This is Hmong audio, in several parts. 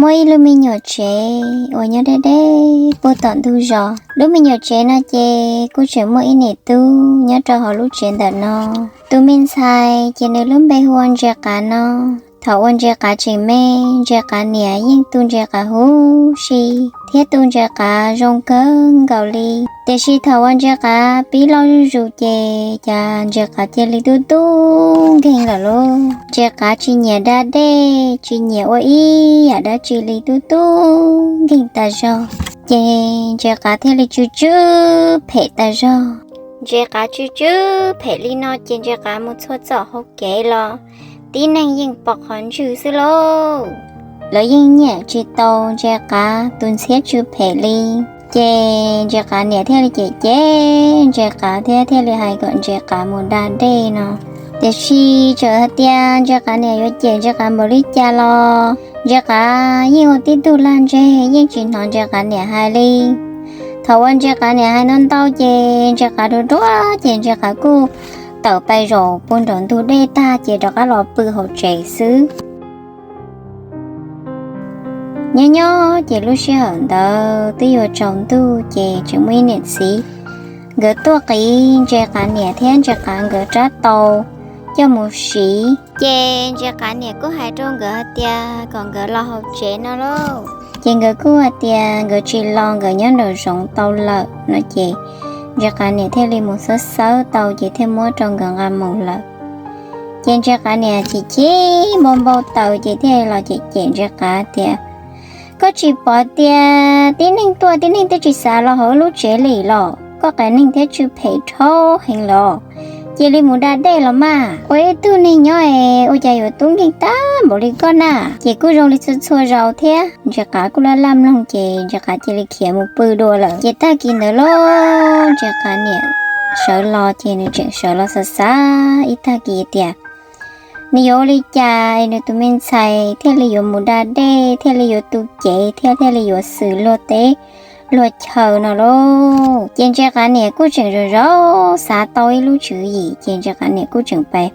Muaj ib lub me nyuam tsev uas nyob deb deb puag tom ntug zos. Lub me nyuam tsev no ces kuj tseem muaj ib niam tub nyob rau hauv lub tsev ntawm no. Tus me ntxhais ces nws lub npe hu ua Ntses Qav no. Thaum uas Ntses Qav tseem me, Ntses Qav niam yeej tu Ntses Qav huv si thiab tu Ntses Qav zoo kawg nkaus li. Tiam sis thaum uas Ntses Qav pib loj zuj zus ces cas Ntses Qav cia li tub tub nkeeg lawm lauj. Ntses Qav tsis nyiam da dej, tsis nyiam ua ib yam dab tsi li, tub tub nkeeg tas zog. Ces Ntses Qav thiaj li tsw tsw phem tas zog. Ntses Qav tsw tsw phem li no ces Ntses Qav mus txhua txhom hauv kev los tib neeg yeej pom qhov ntswg xwb lauj. Lawv yeej nyiam tsis tau Ntses Qav tus ntxhiab tsw phem li. Ces Ntses Qav niam thiaj li cem cem Ntses Qav thiab thiaj li hais kom Ntses Qav mus da dej no. Tiam sis txawm hais tias Ntses Qav niam yuav cem Ntses Qav npaum li cas los Ntses Qav yeej ua tib tug lag ntseg, yeej tsis hnov Ntses Qav niam hais li. Thaum uas Ntses Qav niam hais ntau ntau ces Ntses Qav duav duav ces Ntses Qav kuj tawm pais zaum puag nraum ntug dej tag ces rov qab los pw hauv tsev xwb. Nyob nyob ces lub sij hawm ntawd twb yuav tsaus ntuj ces tseem muaj ib niam txiv, nkawd tuaj qiv Ntses Qav niam thiab Ntses Qav nkawd rab taus coj mus siv. Ces Ntses Qav niam kuj hais rau nkawd hais tias kom nkawd los hauv tsev no lauj. Ces nkawd kuj hais tias nkawd tsis los, nkawd nyob nraum zoov tau lawm no ces Ntses Qav niam thiaj li mus xawb xawb tau ces thiaj muab rau nkawd nqa mus lawm. Ces Ntses Qav niam chim chim npau npau taws ces thiaj los cem cem Ntses Qav tias, koj tsis pom tias tib neeg tuaj tib neeg twb tsis xav los hauv lub tsev li los, koj qias neeg thiab tsw phem dhau heev los, cia li mus da dej los mas. Ua ib tug neeg nyob es ua cas yuav tub nkeeg tag npaum li koj na. Ces kuj zoo li txhua txhua zaus thiab, Ntses Qav kuj laj laj mloog ces Ntses Qav cia li khiav mus pw dua lawm. Ces tag kis ntawd los Ntses Qav niam sawv los ces nws tseem sawv los xav xav ib tag kis tias nws yuav ua li cas es nws tus me ntxhais thiaj li yuav mus da dej, thiaj li yuav tu cev thiab thiaj li yuav xwm luag teb luag chaw no lauj. Ces Ntses Qav niam kuj tseem zaum zaum xav tau ib lub tswv yim ces Ntses Qav niam kuj tseem pais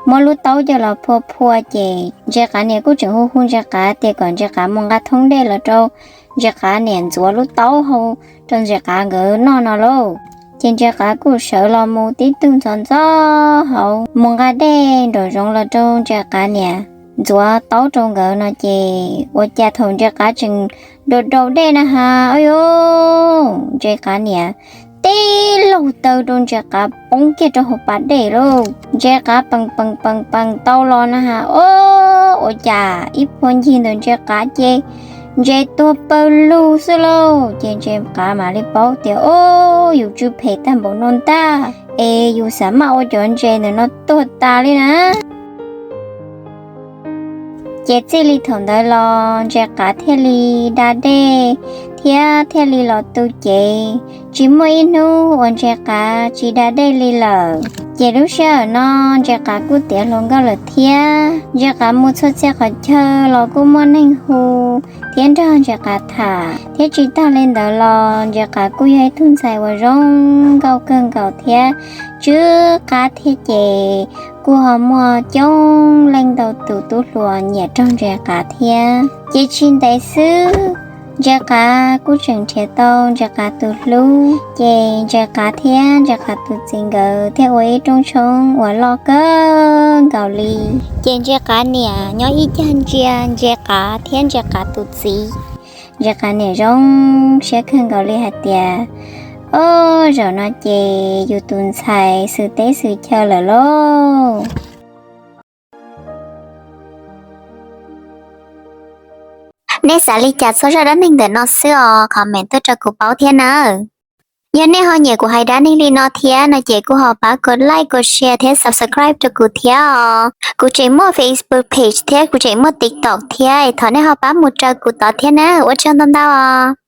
muab lub taub coj los phua phua ces Ntses Qav niam kuj tseem hu hu Ntses Qav tias kom Ntses Qav mus nqa thoob dej los rau Ntses Qav niam ntxuav lub taub hau rau Ntses Qav nkawd noj no lauj. Ces Ntses Qav kuj sawv los mus tib tug ntxov ntxov hauv mus nqa dej nraum zoov los rau Ntses Qav niam ntxuav taub rau nkawd no ces ua cas thaum Ntses Qav tseem dua dau dej na has, o yuj, Ntses Qav niam tib laug taw rau Ntses Qav poob kiag rau hauv pas dej lauj. Ntses Qav pees pees pees pees tau los na has, o, ua cas ib phua ncig ntawm Ntses Qav ces ntses tuag pawg lug xwb lauj. Ces Ntses Qav mam li paub tias, o, yus tsw phem tag npaum no ntag es yus xav maj ua cov ntses ntawm no tuag tas li na. Ces txij li thaum ntawd los Ntses Qav thiaj li da dej thiab thiaj li los tu cev, tsis muaj ib hnub uas Ntses Qav tsis da dej li lawm. Ces lub sij hawm no Ntses Qav kuj tiav hluas nkauj lawm thiab, Ntses Qav mus txhua txhia qhov chaw los kuj muaj neeg hu thiab nrog Ntses Qav tham. Thiab tsis tag li ntawd los Ntses Qav kuj yog ib tug ntxhais uas zoo nkauj kawg nkaus thiab tsw qab thiab ces kuj ho muaj coob leej ntau tus tub hluas nyiam raug Ntses Qav thiab. Ces tsis ntev xwb Ntses Qav kuj tseem nrhiav tau Ntses Qav tus hlub, ces Ntses Qav thiab Ntses Qav tus txiv nkawd thiaj ua ib rooj tshoob uas loj kawg nkaus li. Ces Ntses Qav niam nyob ib cag ntsia Ntses Qav thiab Ntses Qav tus txiv. Ntses Qav niam zoo siab kawg nkaus li hais tias, o, zaum no ces yus tus ntxhais xwm teb xwm chaw lawm lauj. Nej xav li cas txog zaj dab neeg ntawm no xwb os, comment tuaj rau kuv paub thiab nawb. Yog nej ho nyiam kuv hais dab neeg li no thiab no ces kuj ho pab kuv like, kuv share thiab subscribe rau kuv thiab os. Kuv tseem muaj Facebook page thiab kuv tseem muaj TikTok thiab, thov nej ho pab mus raws kuv tod thiab na. Ua tsaug ntau ntau os.